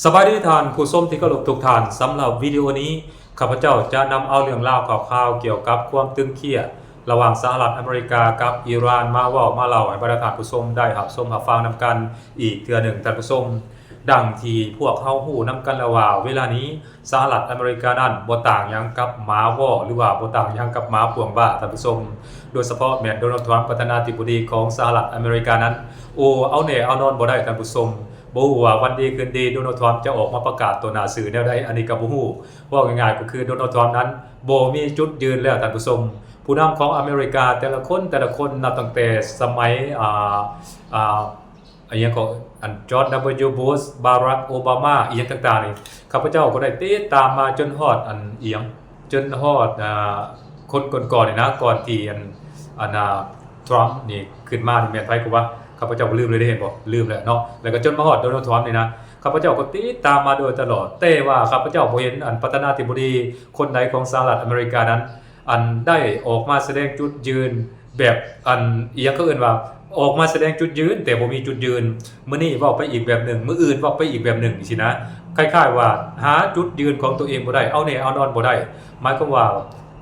ສະບາຍດີທ່ານຜູ້ຊົມທີ່ເຄົາລົບທຸກທ່ານ, ສຳລັບວິດີໂອນີ້ ຂ້າພະເຈົ້າຈະນຳເອົາເລື່ອງລາວຂ່າວໆກ່ຽວກັບຄວາມຕຶງຄຽດລະຫວ່າງສະຫະລັດອາເມລິກາກັບອີຣານມາເວົ້າມາເລົ່າໃຫ້ບັນດາທ່ານຜູ້ຊົມໄດ້ຮັບຊົມຮັບຟັງນຳກັນອີກເທື່ອໜຶ່ງທ່ານຜູ້ຊົມ. ດັ່ງທີ່ພວກເຮົາຮູ້ນຳກັນແລ້ວວ່າ ເວລານີ້ສະຫະລັດອາເມລິການັ້ນບໍ່ຕ່າງຫຍັງກັບໝາວໍ ຫຼືວ່າບໍ່ຕ່າງຫຍັງກັບໝາປ່ວງບ້າທ່ານຜູ້ຊົມ. ໂດຍສະເພາະແມ່ນໂດນັລ ທຣຳ ປະທານາທິບໍດີຂອງສະຫະລັດອາເມລິການັ້ນ ໂອ້ ເອົາແນ່ເອົານອນບໍ່ໄດ້ທ່ານຜູ້ຊົມ. ບໍ່ຮູ້ວ່າວັນດີຄືນດີໂດນັລ ທຣຳ ຈະອອກມາປະກາດຕໍ່ໜ້າສື່ແນວໃດ ອັນນີ້ກໍບໍ່ຮູ້. ເວົ້າງ່າຍໆກໍຄືໂດນັລ ທຣຳ ນັ້ນບໍ່ມີຈຸດຢືນແລ້ວທ່ານຜູ້ຊົມ. ຜູ້ນຳຂອງອາເມລິກາແຕ່ລະຄົນ ແຕ່ລະຄົນ ນັບຕັ້ງແຕ່ສະໄໝ ອ່າ ອ່າ ອີຫຍັງກໍ ອັນ ຈອດ ດັບເບິນຢູ ບຸຊ ບາຣັກ ໂອບາມາ ອີຫຍັງຕ່າງໆນີ້ ຂ້າພະເຈົ້າກໍໄດ້ຕິດຕາມມາຈົນຮອດ ອັນ ອີຫຍັງ ຈົນຮອດ ອ່າ ຄົນກ່ອນໆນີ້ນະ ກ່ອນທີ່ ອັນ ອັນ ອ່າ ທຣຳນີ້ຂຶ້ນມານີ້ແມ່ນໃຜກໍວ່າ ຂ້າພະເຈົ້າກໍລືມເລີຍເດ້ ເຫັນບໍ່ ລືມແລ້ວເນາະ. ແລ້ວກໍຈົນມາຮອດໂດນັລ ທຣຳນີ້ນະ ຂ້າພະເຈົ້າກໍຕິດຕາມມາໂດຍຕະຫຼອດ ແຕ່ວ່າຂ້າພະເຈົ້າບໍ່ເຫັນ ອັນ ປະທານາທິບໍດີຄົນໃດຂອງສະຫະລັດອາເມລິການັ້ນ ອັນ ໄດ້ອອກມາສະແດງຈຸດຢືນແບບ ອັນ ອີຫຍັງເຂົາເອີ້ນວ່າ ອອກມາສະແດງຈຸດຢືນ ແຕ່ບໍ່ມີຈຸດຢືນ. ມື້ນີ້ເວົ້າໄປອີກແບບໜຶ່ງ ມື້ອື່ນເວົ້າໄປອີກແບບໜຶ່ງຊີ້ນະ. ຄ້າຍໆວ່າຫາຈຸດຢືນຂອງຕົວເອງບໍ່ໄດ້ ເອົາແນ່ເອົານອນບໍ່ໄດ້. ໝາຍຄວາມວ່າ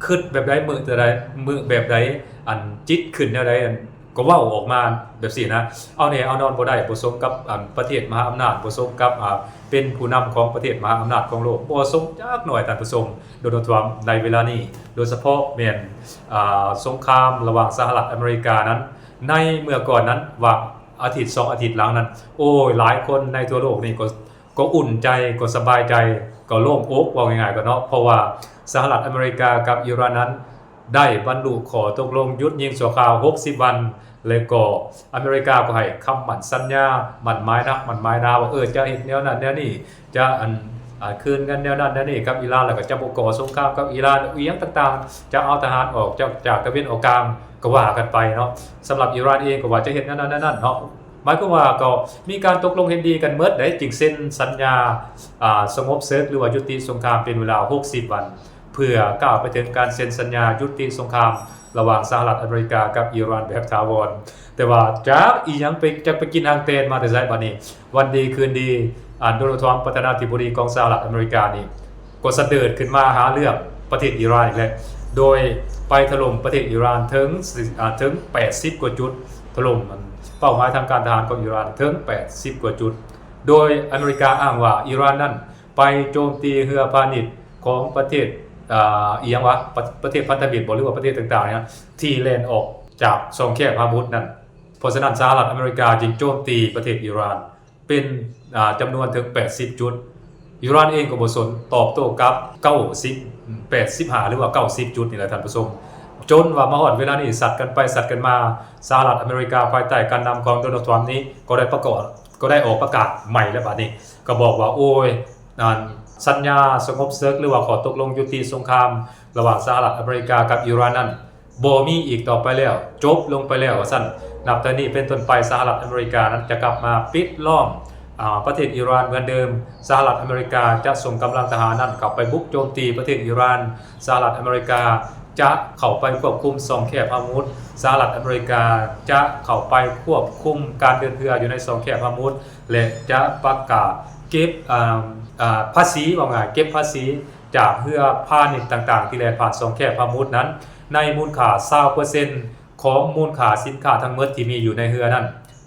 ຄິດແບບໃດ ມື້ແບບໃດ ມື້ແບບໃດ ອັນ ຈິດຂຶ້ນແນວໃດ ອັນ ກໍເວົ້າອອກມາແບບຊີ້ນະ. ເອົາແນ່ເອົານອນບໍ່ໄດ້ ບໍ່ສົມກັບ ອັນ ປະເທດມະຫາອຳນາດ ບໍ່ສົມກັບ ອ່າ ເປັນຜູ້ນຳຂອງປະເທດມະຫາອຳນາດຂອງໂລກ ບໍ່ສົມຈັກໜ້ອຍທ່ານຜູ້ຊົມ. ໂດນັລ ທຣຳ ໃນເວລານີ້ ໂດຍສະເພາະແມ່ນ ອ່າ ສົງຄາມລະຫວ່າງສະຫະລັດອາເມລິການັ້ນ ໃນເມື່ອກ່ອນນັ້ນ ວ່າອາທິດສອງອາທິດຫຼັງນັ້ນ ໂອ້ຍ ຫຼາຍຄົນໃນທົ່ວໂລກນີ້ກໍ ກໍອຸ່ນໃຈ ກໍສະບາຍໃຈ ກໍໂລ່ງອົກ ເວົ້າງ່າຍໆກໍເນາະ ເພາະວ່າສະຫະລັດອາເມລິກາກັບອີຣານນັ້ນ ໄດ້ບັນລຸຂໍ້ຕົກລົງຢຸດຍິງຊົ່ວຄາວຫົກສິບວັນ ແລະກໍອາເມລິກາກໍໃຫ້ຄຳໝັ້ນສັນຍາ ໝັ້ນໝາຍໜັກໝັ້ນໝາຍໜາວ່າ ເອີ ຈະເຮັດແນວນັ້ນແນວນີ້ ຈະ ອັນ ອ່າ ຄືນເງິນແນວນັ້ນແນວນີ້ກັບອີຣານ ແລ້ວກໍຈະບໍ່ກໍ່ສົງຄາມກັບອີຣານ ອີຫຍັງຕ່າງໆ ຈະເອົາທະຫານອອກຈາກ ຈາກຕາເວັນອອກກາງ ກໍວ່າກັນໄປເນາະ. ສຳລັບອີຣານເອງກໍວ່າຈະເຮັດແນວນັ້ນແນວນັ້ນເນາະ ໝາຍຄວາມວ່າກໍມີການຕົກລົງເຫັນດີກັນໝົດໃດ໋ ຈຶ່ງເຊັນສັນຍາ ອ່າ ສະຫງົບເສິກ ຫຼືວ່າຍຸຕິສົງຄາມເປັນເວລາຫົກສິບວັນ ເພື່ອກ້າວໄປເຖິງການເຊັນສັນຍາຍຸຕິສົງຄາມລະຫວ່າງສະຫະລັດອາເມລິກາກັບອີຣານແບບຖາວອນ. ແຕ່ວ່າຈັກອີຫຍັງໄປ ຈັກໄປກິນຫາງແຕນມາແຕ່ໃສບາດນີ້ ວັນດີຄືນດີ ອັນ ໂດນັລ ທຣຳ ປະທານາທິບໍດີຂອງສະຫະລັດອາເມລິການີ້ ກໍສະເດີດຂຶ້ນມາຫາເລື່ອງປະເທດອີຣານອີກແລ້ວ ໂດຍໄປຖະຫຼົ່ມປະເທດອີຣານເຖິງ ອ່າ ເຖິງແປດສິບກວ່າຈຸດ ຖະຫຼົ່ມ ອັນ ເປົ້າໝາຍທາງການທະຫານຂອງອີຣານເຖິງແປດສິບກວ່າຈຸດ ໂດຍອາເມລິກາອ້າງວ່າອີຣານນັ້ນ ໄປໂຈມຕີເຮືອພານິດຂອງປະເທດ ອ່າ ອີຫຍັງວະ ປະ ປະເທດພັນທະມິດບໍ ຫຼືວ່າປະເທດຕ່າງໆນີ້ນະ ທີ່ແລ່ນອອກຈາກຊ່ອງແຄບຮາມຸດນັ້ນ. ເພາະສະນັ້ນ ສະຫະລັດອາເມລິກາຈຶ່ງໂຈມຕີປະເທດອີຣານເປັນ ອ່າ ຈຳນວນເຖິງແປດສິບຈຸດ. ອີຣານເອງກໍບໍ່ສົນ ຕອບໂຕ້ກັບເກົ້າສິບ ແປດສິບຫ້າ ຫຼືວ່າເກົ້າສິບຈຸດນີ້ແຫຼະທ່ານຜູ້ຊົມ. ຈົນວ່າມາຮອດເວລານີ້ ສັດກັນໄປສັດກັນມາ ສະຫະລັດອາເມລິກາພາຍໃຕ້ການນຳຂອງໂດນັລ ທຣຳ ນີ້ກໍໄດ້ປະກອດ ກໍໄດ້ອອກປະກາດໃໝ່ແລ້ວບາດນີ້ ກໍບອກວ່າ ໂອ້ຍ ອັນ ສັນຍາສະຫງົບເສິກ ຫຼືວ່າຂໍ້ຕົກລົງຍຸຕິສົງຄາມລະຫວ່າງສະຫະລັດອາເມລິກາກັບອີຣານນັ້ນ ບໍ່ມີອີກຕໍ່ໄປແລ້ວ ຈົບລົງໄປແລ້ວວ່າຊັ້ນ. ນັບແຕ່ນີ້ເປັນຕົ້ນໄປ ສະຫະລັດອາເມລິການັ້ນຈະກັບມາປິດລ້ອມ ອາ ປະເທດອີຣານເໝືອນເດີມ. ສະຫະລັດອາເມລິກາຈະສົ່ງກຳລັງທະຫານນັ້ນເຂົ້າໄປບຸກໂຈມຕີປະເທດອີຣານ. ສະຫະລັດອາເມລິກາຈະເຂົ້າໄປຄວບຄຸມຊ່ອງແຄບຮາມຸດ. ສະຫະລັດອາເມລິກາຈະເຂົ້າໄປຄວບຄຸມການເດີນເຮືອຢູ່ໃນຊ່ອງແຄບຮາມຸດ ແລະ ຈະປະກາດເກັບ ອາ ອາ ພາສີ ເວົ້າງ່າຍ ເກັບພາສີຈາກເຮືອພານິດຕ່າງໆ ທີ່ແລ່ນຜ່ານຊ່ອງແຄບຮາມຸດນັ້ນ ໃນມູນຄ່າຊາວເປີເຊັນຂອງມູນຄ່າສິນຄ້າທັງໝົດທີ່ມີຢູ່ໃນເຮືອນັ້ນ.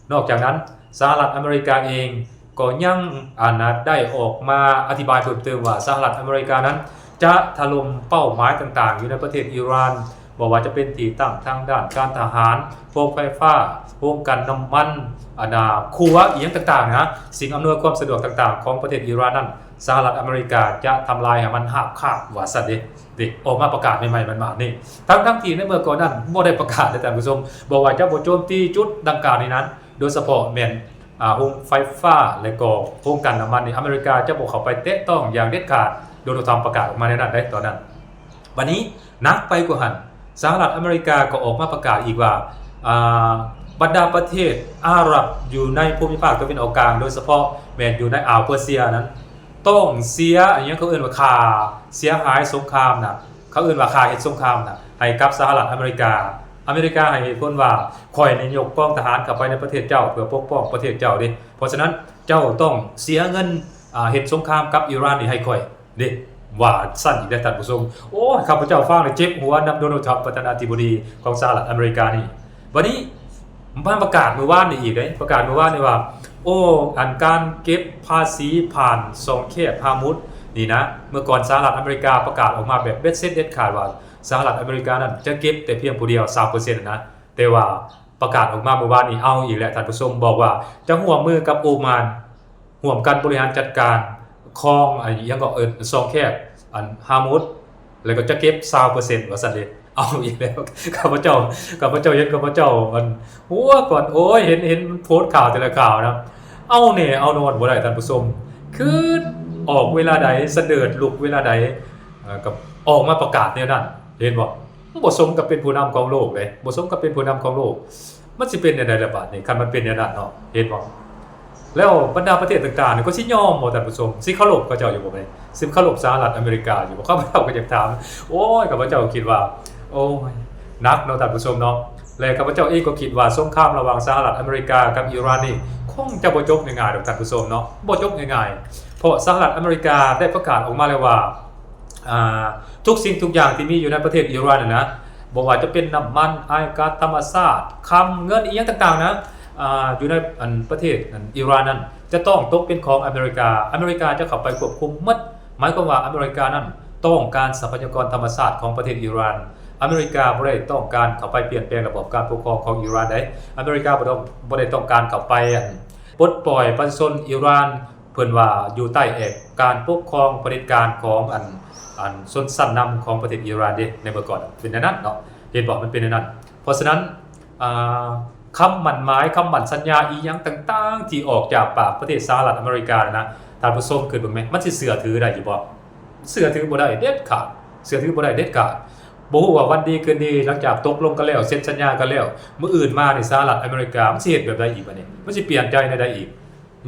ນອກຈາກນັ້ນ ສະຫະລັດອາເມລິກາເອງກໍຍັງ ອັນ ໄດ້ອອກມາອະທິບາຍເພີ່ມເຕີມວ່າ ສະຫະລັດອາເມລິການັ້ນຈະຖະຫຼົ່ມເປົ້າໝາຍຕ່າງໆຢູ່ໃນປະເທດອີຣານ ບໍ່ວ່າຈະເປັນທີ່ຕັ້ງທາງດ້ານການທະຫານ, ໂຮງໄຟຟ້າ, ໂຮງກັ່ນນ້ຳມັນ, ອັນນາ ຂົວ ອີຫຍັງຕ່າງໆນະ, ສິ່ງອຳນວຍຄວາມສະດວກຕ່າງໆຂອງປະເທດອີຣານນັ້ນ ສະຫະລັດອາເມລິກາຈະທຳລາຍໃຫ້ມັນຮາບຄາບ ວ່າຊັ້ນເດ້. ເດ້ ອອກມາປະກາດໃໝ່ໆ ໝາດໆນີ້ ທັງໆທີ່ໃນເມື່ອກ່ອນນັ້ນບໍ່ໄດ້ປະກາດເດ້ທ່ານຜູ້ຊົມ ບອກວ່າຈະບໍ່ໂຈມຕີຈຸດດັ່ງກ່າວນີ້ນັ້ນ ໂດຍສະເພາະແມ່ນ ອາ ໂຮງໄຟຟ້າ ແລະກໍໂຮງກັ່ນນ້ຳມັນນີ້ ອາເມລິກາຈະບໍ່ເຂົ້າໄປແຕະຕ້ອງຢ່າງເດັດຂາດ. ໂດນັລ ທຣຳ ປະກາດອອກມາແນວນັ້ນໄດ໋ຕອນນັ້ນ. ບັດນີ້ໜັກໄປກວ່າຫັ້ນ ສະຫະລັດອາເມລິກາກໍອອກມາປະກາດອີກວ່າ ອາ ບັນດາປະເທດອາຣັບຢູ່ໃນພູມິພາກຕາເວັນອອກກາງ ໂດຍສະເພາະແມ່ນຢູ່ໃນອ່າວເປີເຊຍນັ້ນ ຕ້ອງເສຍ ອີຫຍັງເຂົາເອີ້ນວ່າຄ່າເສຍຫາຍສົງຄາມນະ ເຂົາເອີ້ນວ່າຄ່າເຮັດສົງຄາມນະ ໃຫ້ກັບສະຫະລັດອາເມລິກາ. ອາເມລິກາໃຫ້ເຫດຜົນວ່າ ຂ້ອຍນີ້ຍົກກອງທະຫານເຂົ້າໄປໃນປະເທດເຈົ້າ ເພື່ອປົກປ້ອງປະເທດເຈົ້າເດ້ ເພາະສະນັ້ນເຈົ້າຕ້ອງເສຍເງິນ ອ່າ ເຮັດສົງຄາມກັບອີຣານນີ້ໃຫ້ຂ້ອຍເດ້ ວ່າຊັ້ນອີກແລ້ວທ່ານຜູ້ຊົມ. ໂອ້ຍ ຂ້າພະເຈົ້າຟັງແລ້ວເຈັບຫົວນຳໂດນັລ ທຣຳ ປະທານາທິບໍດີຂອງສະຫະລັດອາເມລິການີ້. ບັດນີ້ມາປະກາດມື້ວານນີ້ອີກເດ້ ປະກາດມື້ວານນີ້ວ່າ ໂອ້ ອັນການເກັບພາສີຜ່ານຊ່ອງແຄບຮາມຸດນີ້ນະ ເມື່ອກ່ອນສະຫະລັດອາເມລິກາປະກາດອອກມາແບບເບັດເສັດເດັດຂາດວ່າ ສະຫະລັດອາເມລິການັ້ນຈະເກັບແຕ່ພຽງຜູ້ດຽວຊາວເປີເຊັນນະ ແຕ່ວ່າປະກາດອອກມາມື້ວານນີ້ເອົາອີກແລ້ວທ່ານຜູ້ຊົມ ບອກວ່າຈະຮ່ວມມືກັບໂອມານ ຮ່ວມກັນບໍລິຫານຈັດການຂອງ ອາ ຫຍັງກໍເອີ້ນ ຊ່ອງແຄບ ອັນ ຮາມຸດ ແລ້ວກໍຈະເກັບຊາວເປີເຊັນວ່າຊັ້ນເດ. ເອົາອີກແລ້ວ ຂ້າພະເຈົ້າ ຂ້າພະເຈົ້າເຫັນ ຂ້າພະເຈົ້າ ອັນ ຫົວກ່ອນ ໂອ້ຍ ເຫັນ ເຫັນໂພສຂ່າວແຕ່ລະຂ່າວນະ ເອົາແນ່ເອົານອນບໍ່ໄດ້ທ່ານຜູ້ຊົມ. ຄືອອກເວລາໃດ ສະເດີດລຸກເວລາໃດ ເອີ ກໍອອກມາປະກາດແນວນັ້ນ ເຫັນບໍ່? ມັນບໍ່ສົມກັບເປັນຜູ້ນຳຂອງໂລກເດ້ ບໍ່ສົມກັບເປັນຜູ້ນຳຂອງໂລກ. ມັນຊິເປັນແນວໃດລະບາດນີ້ ຄັນມັນເປັນແນວນັ້ນເນາະ ເຫັນບໍ່? ແລ້ວບັນດາປະເທດຕ່າງໆນີ້ກໍຊິຍອອມບໍ່ທ່ານຜູ້ຊົມ? ຊິເຄົາລົບເຂົາເຈົ້າຢູ່ບໍ່? ຊິເຄົາລົບສະຫະລັດອາເມລິກາຢູ່ບໍ່? ຂ້າພະເຈົ້າກໍຢາກຖາມ. ໂອ້ຍ ຂ້າພະເຈົ້າຄິດວ່າ ໂອ້ຍ ໜັກເນາະທ່ານຜູ້ຊົມເນາະ. ແລະ ຂ້າພະເຈົ້າເອງກໍຄິດວ່າສົງຄາມລະຫວ່າງສະຫະລັດອາເມລິກາກັບອີຣານນີ້ ຄົງຈະບໍ່ຈົບງ່າຍໆດອກທ່ານຜູ້ຊົມເນາະ ບໍ່ຈົບງ່າຍໆ ເພາະສະຫະລັດອາເມລິກາໄດ້ປະກາດອອກມາແລ້ວວ່າ ອ່າ ທຸກສິ່ງທຸກຢ່າງທີ່ມີຢູ່ໃນປະເທດອີຣານນັ້ນນະ ບໍ່ວ່າຈະເປັນນ້ຳມັນ, ອາຍກາດທຳມະຊາດ, ຄຳ, ເງິນ ອີ່ຫຍັງຕ່າງໆນະ ອ່າ ຢູ່ໃນ ອັນ ປະເທດ ອັນ ອີຣານນັ້ນ ຈະຕ້ອງຕົກເປັນຂອງອາເມລິກາ. ອາເມລິກາຈະເຂົ້າໄປຄວບຄຸມໝົດ. ໝາຍຄວາມວ່າອາເມລິການັ້ນຕ້ອງການຊັບພະຍາກອນທຳມະຊາດຂອງປະເທດອີຣານ. ອາເມລິກາບໍ່ໄດ້ຕ້ອງການເຂົ້າໄປປ່ຽນແປງລະບອບການປົກຄອງຂອງອີຣານໃດ. ອາເມລິກາບໍ່ຕ້ອງ ບໍ່ໄດ້ຕ້ອງການເຂົ້າໄປ ອັນ ປົດປ່ອຍປະຊາຊົນອີຣານ ເພິ່ນວ່າຢູ່ໃຕ້ແອກການປົກຄອງຜະເດັດການຂອງ ອັນ ອັນ ຊົນຊັ້ນນຳຂອງປະເທດອີຣານເດ້ ໃນເມື່ອກ່ອນເປັນແນວນັ້ນເນາະ ເຫັນບໍ່? ມັນເປັນແນວນັ້ນ. ເພາະສະນັ້ນ ອ່າ ຄຳໝັ້ນໝາຍ ຄຳໝັ້ນສັນຍາອີ່ຫຍັງຕ່າງໆ ທີ່ອອກຈາກປາກປະເທດສະຫະລັດອາເມລິການະ ທ່ານຜູ້ຊົມຄິດເບິ່ງແມ ມັນຊິເຊື່ອຖືໄດ້ຢູ່ບໍ່? ເຊື່ອຖືບໍ່ໄດ້ເດັດຂາດ ເຊື່ອຖືບໍ່ໄດ້ເດັດຂາດ. ບໍ່ຮູ້ວ່າວັນດີຄືນດີ ຫຼັງຈາກຕົກລົງກັນແລ້ວ ເຊັນສັນຍາກັນແລ້ວ ມື້ອື່ນມານີ້ສະຫະລັດອາເມລິກາມັນຊິເຮັດແບບໃດອີກບາດນີ້? ມັນຊິປ່ຽນໃຈແນວໃດອີກ?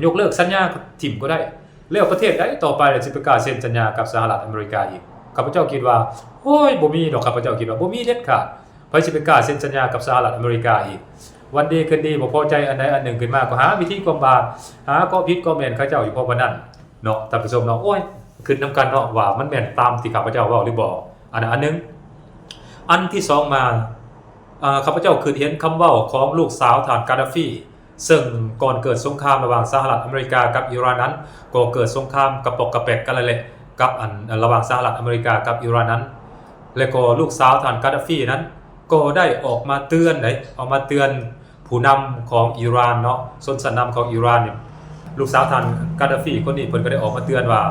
ຍົກເລີກສັນຍາຖິ້ມກໍໄດ້. ແລ້ວປະເທດໃດຕໍ່ໄປທີ່ຊິໄປກ້າເຊັນສັນຍາກັບສະຫະລັດອາເມລິກາອີກ? ຂ້າພະເຈົ້າຄິດວ່າ ໂອ້ຍ ບໍ່ມີດອກ ຂ້າພະເຈົ້າຄິດວ່າບໍ່ມີເດັດຂາດ. ໃຜຊິໄປກ້າເຊັນສັນຍາກັບສະຫະລັດອາເມລິກາອີກ? ວັນດີຄືນດີບໍ່ພໍໃຈອັນໃດອັນໜຶ່ງຂຶ້ນມາ ກໍຫາວິທີຄວາມບາດ ຫາເກາະຜິດເກາະແມ່ນເຂົາເຈົ້າຢູ່ພໍປານນັ້ນເນາະ ທ່ານຜູ້ຊົມເນາະ. ໂອ້ຍ ຄິດນຳກັນເນາະວ່າມັນແມ່ນຕາມທີ່ຂ້າພະເຈົ້າເວົ້າຫຼືບໍ່? ອັນນັ້ນອັນໜຶ່ງ. ອັນທີສອງມາ ອ່າ ຂ້າພະເຈົ້າຄິດເຫັນຄຳເວົ້າຂອງລູກສາວທ່ານກາດາຟີ ເຊິ່ງກ່ອນເກີດສົງຄາມລະຫວ່າງສະຫະລັດອາເມລິກາກັບອີຣານນັ້ນ ກໍເກີດສົງຄາມກະປອກກະແປກກັນແລ້ວແຫຼະ ກັບ ອັນ ລະຫວ່າງສະຫະລັດອາເມລິກາກັບອີຣານນັ້ນ ແລະກໍລູກສາວທ່ານກາດາຟີນັ້ນ ກໍໄດ້ອອກມາເຕືອນໃດ ອອກມາເຕືອນຜູ້ນຳຂອງອີຣານເນາະ ຊົນຊັ້ນນຳຂອງອີຣານນີ້. ລູກສາວທ່ານກາດາຟີຄົນນີ້ເພິ່ນກໍໄດ້ອອກມາເຕືອນວ່າ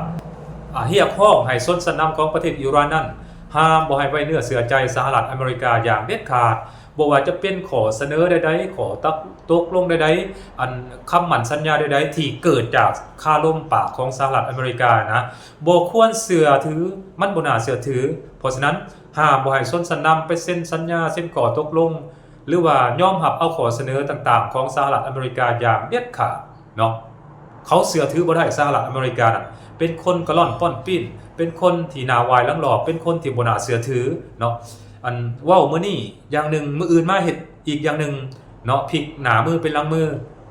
ອາ ຮຽກຮ້ອງໃຫ້ຊົນຊັ້ນນຳຂອງປະເທດອີຣານນັ້ນ ຫ້າມບໍ່ໃຫ້ໄວ້ເນື້ອເຊື່ອໃຈສະຫະລັດອາເມລິກາຢ່າງເດັດຂາດ. ບໍ່ວ່າຈະເປັນຂໍ້ສະເໜີໃດໆ ຂໍ້ຕົກລົງໃດໆ ອັນ ຄຳໝັ້ນສັນຍາໃດໆ ທີ່ເກີດຈາກຄາລົມປາກຂອງສະຫະລັດອາເມລິການະ ບໍ່ຄວນເຊື່ອຖື ມັນບໍ່ໜ້າເຊື່ອຖື. ເພາະສະນັ້ນ ຫ້າມບໍ່ໃຫ້ຊົນຊັ້ນນຳໄປເຊັນສັນຍາ ເຊັນຂໍ້ຕົກລົງ ຫຼືວ່າຍອມຮັບເອົາຂໍ້ສະເໜີຕ່າງໆຂອງສະຫະລັດອາເມລິກາຢ່າງເດັດຂາດເນາະ. ເຂົາເຊື່ອຖືບໍ່ໄດ້ ສະຫະລັດອາເມລິການັ້ນ ເປັນຄົນກະລ່ອນປ້ອນປີ້ນ ເປັນຄົນທີ່ໜ້າວາຍຫຼັງຫຼອກ ເປັນຄົນທີ່ບໍ່ໜ້າເຊື່ອຖືເນາະ. ອັນເວົ້າມື້ນີ້ຢ່າງໜຶ່ງ ມື້ອື່ນມາເຮັດອີກຢ່າງໜຶ່ງເນາະ ພິກໜ້າມືເປັນຫຼັງມື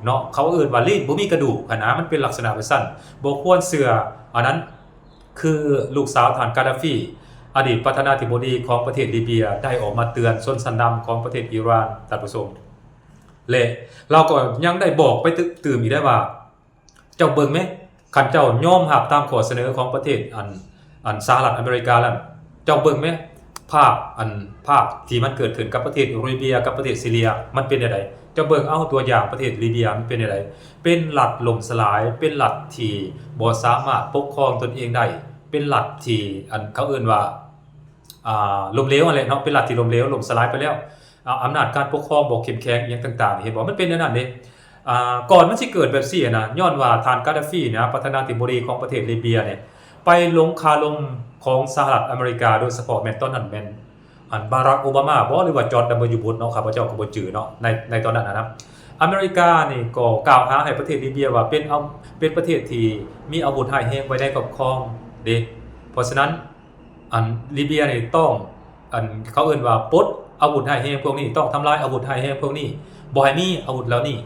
ເນາະ. ເຂົາເອີ້ນວ່າລີ້ນບໍ່ມີກະດູກຫັ້ນນະ ມັນເປັນລັກສະນະແບບຊັ້ນ ບໍ່ຄວນເຊື່ອ. ອັນນັ້ນ ຄືລູກສາວທ່ານກາດາຟີ ອະດີດປະທານາທິບໍດີຂອງປະເທດລີເບຍ ໄດ້ອອກມາເຕືອນຊົນຊັ້ນນຳຂອງປະເທດອີຣານ ທ່ານຜູ້ຊົມ. ແລະລາວກໍຍັງໄດ້ບອກໄປຕື່ມອີກໄດ້ວ່າ ເຈົ້າເບິ່ງແມ ຄັນເຈົ້າຍອມຮັບຕາມຂໍ້ສະເໜີຂອງປະເທດ ອັນ ອັນສະຫະລັດອາເມລິການັ້ນ ເຈົ້າເບິ່ງແມ ພາບ ອັນ ພາບທີ່ມັນເກີດຂຶ້ນກັບປະເທດລີເບຍ ກັບປະເທດຊີເຣຍ ມັນເປັນແນວໃດ? ເຈົ້າເບິ່ງເອົາຕົວຢ່າງປະເທດລີເບຍ ມັນເປັນແນວໃດ? ເປັນລັດລົ້ມສະຫຼາຍ ເປັນລັດທີ່ບໍ່ສາມາດປົກຄອງຕົນເອງໄດ້ ເປັນລັດທີ່ ອັນ ເຂົາເອີ້ນວ່າ ອ່າ ລົ້ມເຫຼວຫັ້ນແຫຼະເນາະ ເປັນລັດທີ່ລົ້ມເຫຼວ ລົ້ມສະຫຼາຍໄປແລ້ວ. ອຳນາດການປົກຄອງບໍ່ເຂັ້ມແຂງ ອີ່ຫຍັງຕ່າງໆ ເຫັນບໍ່? ມັນເປັນແນວນັ້ນເດ້. ອາ ກ່ອນມັນຊິເກີດແບບຊີ້ນະ ຍ້ອນວ່າທ່ານກາດາຟີນະ ປະທານາທິບໍດີຂອງປະເທດລີເບຍນີ້ ໄປຫຼົງຄາລົມຂອງສະຫະລັດອາເມລິກາ ໂດຍສະເພາະແມ່ນຕອນນັ້ນແມ່ນ ອັນ ບາຣັກ ໂອບາມາບໍ ຫຼືວ່າ ຈອດ ດັບເບິນຢູ ບຸດເນາະ ຂ້າພະເຈົ້າກໍບໍ່ຈື່ເນາະ ໃນ ໃນຕອນນັ້ນນະ. ອາເມລິການີ້ກໍກ່າວຫາໃຫ້ປະເທດລີເບຍວ່າເປັນ ເປັນປະເທດທີ່ມີອາວຸດຮ້າຍແຮງໄວ້ໃນຄອບຄອງເດ້. ເພາະສະນັ້ນ ອັນ ລີເບຍນີ້ຕ້ອງ ອັນ ເຂົາເອີ້ນວ່າປົດອາວຸດຮ້າຍແຮງພວກນີ້ ຕ້ອງທຳລາຍອາວຸດຮ້າຍແຮງພວກນີ້ ບໍ່ໃຫ້ມີອາວຸດເຫຼົ່ານີ້.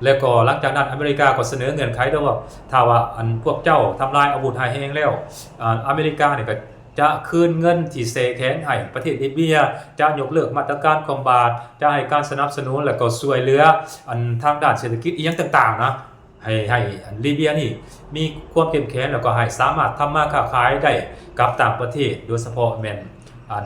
ແລ້ວກໍຫຼັງຈາກນັ້ນອາເມລິກາກໍສະເໜີເງື່ອນໄຂເດີວ່າ ຖ້າວ່າອັນພວກເຈົ້າທຳລາຍອາວຸດຮ້າຍແຮງແລ້ວ ອາ ອາເມລິການີ້ກໍຈະຄືນເງິນທີ່ແຊ່ແຂງໃຫ້ປະເທດລີເບຍ, ຈະຍົກເລີກມາດຕະການຂອງບາດ, ຈະໃຫ້ການສະໜັບສະໜູນ ແລ້ວກໍຊ່ວຍເຫຼືອອັນທາງດ້ານເສດຖະກິດອີ່ຫຍັງຕ່າງໆນະ ໃຫ້ ໃຫ້ອັນລີເບຍນີ້ມີຄວາມເຂັ້ມແຂງ ແລ້ວກໍໃຫ້ສາມາດທຳມາຄ້າຂາຍໄດ້ກັບຕ່າງປະເທດ ໂດຍສະເພາະແມ່ນອັນ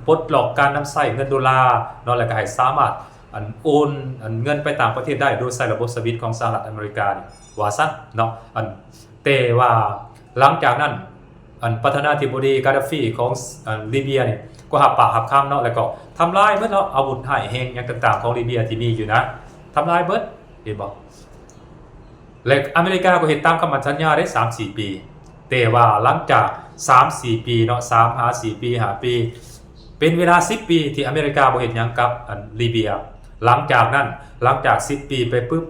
ປົດລັອກການນຳໃຊ້ເງິນໂດລາເນາະ ແລ້ວກໍໃຫ້ສາມາດອັນໂອນອັນເງິນໄປຕ່າງປະເທດໄດ້ ໂດຍໃຊ້ລະບົບສະວິດຂອງສະຫະລັດອາເມລິການີ້ ວ່າຊັ້ນເນາະ. ອັນ ແຕ່ວ່າຫຼັງຈາກນັ້ນ ອັນປະທານາທິບໍດີກາດາຟີຂອງ ອັນລີເບຍນີ້ ກໍຮັບປາກຮັບຄຳເນາະ ແລ້ວກໍທຳລາຍເບິດເນາະ ອາວຸດຮ້າຍແຮງຫຍັງຕ່າງໆຂອງລີເບຍທີ່ມີຢູ່ນະ ທຳລາຍເບິດ ເຫັນບໍ່? ແລະອາເມລິກາກໍເຮັດຕາມຄຳໝັ້ນສັນຍາໄດ້ສາມສີ່ປີ ແຕ່ວ່າຫຼັງຈາກສາມສີ່ປີເນາະ ສາມຫາສີ່ປີ ຫ້າປີ ເປັນເວລາສິບປີທີ່ອາເມລິກາບໍ່ເຮັດຫຍັງກັບອັນລີເບຍ. ຫຼັງຈາກນັ້ນ ຫຼັງຈາກສິບປີໄປປຶບ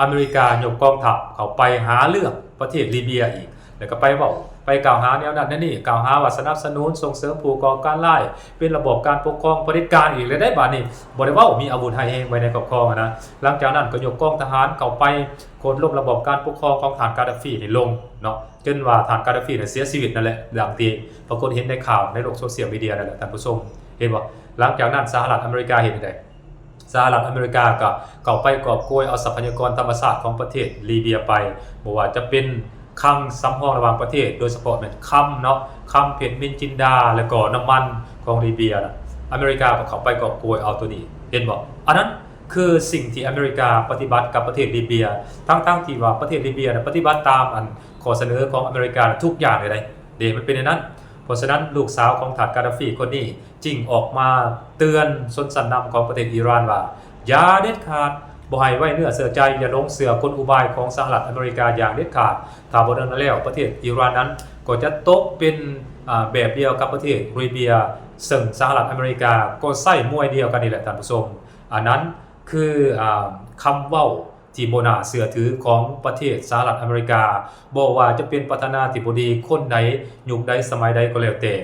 ອາເມລິກາຍົກກອງທັບເຂົ້າໄປຫາເລື່ອງປະເທດລີເບຍອີກ ແລ້ວກໍໄປເວົ້າ ໄປກ່າວຫາແນວນັ້ນແນວນີ້ ກ່າວຫາວ່າສະໜັບສະໜູນສົ່ງເສີມຜູ້ກໍ່ການຮ້າຍ ເປັນລະບອບການປົກຄອງຜະເດັດການອີກແລ້ວເດ້ ບາດນີ້ບໍ່ໄດ້ເວົ້າ ມີອາວຸດຮ້າຍແຮງໄວ້ໃນຄອບຄອງຫັ້ນນະ. ຫຼັງຈາກນັ້ນກໍຍົກກອງທະຫານເຂົ້າໄປໂຄ່ນລົ້ມລະບອບການປົກຄອງຂອງທ່ານກາດາຟີນີ້ລົງເນາະ ຈົນວ່າທ່ານກາດາຟີນັ້ນເສຍຊີວິດນັ້ນແຫຼະ ດັ່ງທີ່ປາກົດເຫັນໃນຂ່າວໃນໂລກໂຊຊຽວມີເດຍນັ້ນແຫຼະທ່ານຜູ້ຊົມ ເຫັນບໍ່? ຫຼັງຈາກນັ້ນສະຫະລັດອາເມລິກາເຮັດຈັ່ງໃດ? ສະຫະລັດອາເມລິກາກໍເຂົ້າໄປກອບໂກຍເອົາຊັບພະຍາກອນທຳມະຊາດຂອງປະເທດລີເບຍໄປ ບໍ່ວ່າຈະເປັນຄັງສຳຮອງລະຫວ່າງປະເທດ ໂດຍສະເພາະແມ່ນຄຳເນາະ ຄຳເພັດ ມິນຈິນດາ ແລະກໍນ້ຳມັນຂອງລີເບຍນະ ອາເມລິກາກໍເຂົ້າໄປກອບໂກຍເອົາໂຕນີ້ ເຫັນບໍ່? ອັນນັ້ນຄືສິ່ງທີ່ອາເມລິກາປະຕິບັດກັບປະເທດລີເບຍ ທັງໆທີ່ວ່າປະເທດລີເບຍນະປະຕິບັດຕາມອັນຂໍ້ສະເໜີຂອງອາເມລິກາທຸກຢ່າງເລີຍເດ້ ເດ ມັນເປັນແນວນັ້ນ. ເພາະສະນັ້ນລູກສາວຂອງທ່ານກາດາຟີຄົນນີ້ ຈຶ່ງອອກມາເຕືອນຊົນຊັ້ນນຳຂອງປະເທດອີຣານວ່າ ຢ່າເດັດຂາດ ບໍ່ໃຫ້ໄວ້ເນື້ອເຊື່ອໃຈ ຢ່າຫຼົງເຊື່ອກົນອຸບາຍຂອງສະຫະລັດອາເມລິກາຢ່າງເດັດຂາດ. ຖ້າບໍ່ດັ່ງນັ້ນແລ້ວ ປະເທດອີຣານນັ້ນກໍຈະຕົກເປັນ ອາ ແບບດຽວກັບປະເທດລີເບຍ ເຊິ່ງສະຫະລັດອາເມລິກາກໍໃຊ້ມວຍດຽວກັນນີ້ແຫຼະທ່ານຜູ້ຊົມ. ອັນນັ້ນຄື ອາ ຄຳເວົ້າ ທີ່ບໍ່ໜ້າເຊື່ອຖືຂອງປະເທດສະຫະລັດອາເມລິກາ. ບໍ່ວ່າຈະເປັນປະທານາທິບໍດີຄົນໃດ ຍຸກໃດ ສະໄໝໃດກໍແລ້ວແຕ່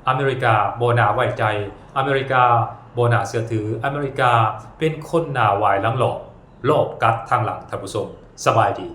ອາເມລິກາບໍ່ໜ້າໄວ້ໃຈ, ອາເມລິກາບໍ່ໜ້າເຊື່ອຖື, ອາເມລິກາເປັນຄົນໜ້າຫວາຍຫຼັງຫຼອກ ລອບກັດທາງຫຼັງ. ທ່ານຜູ້ຊົມ ສະບາຍດີ.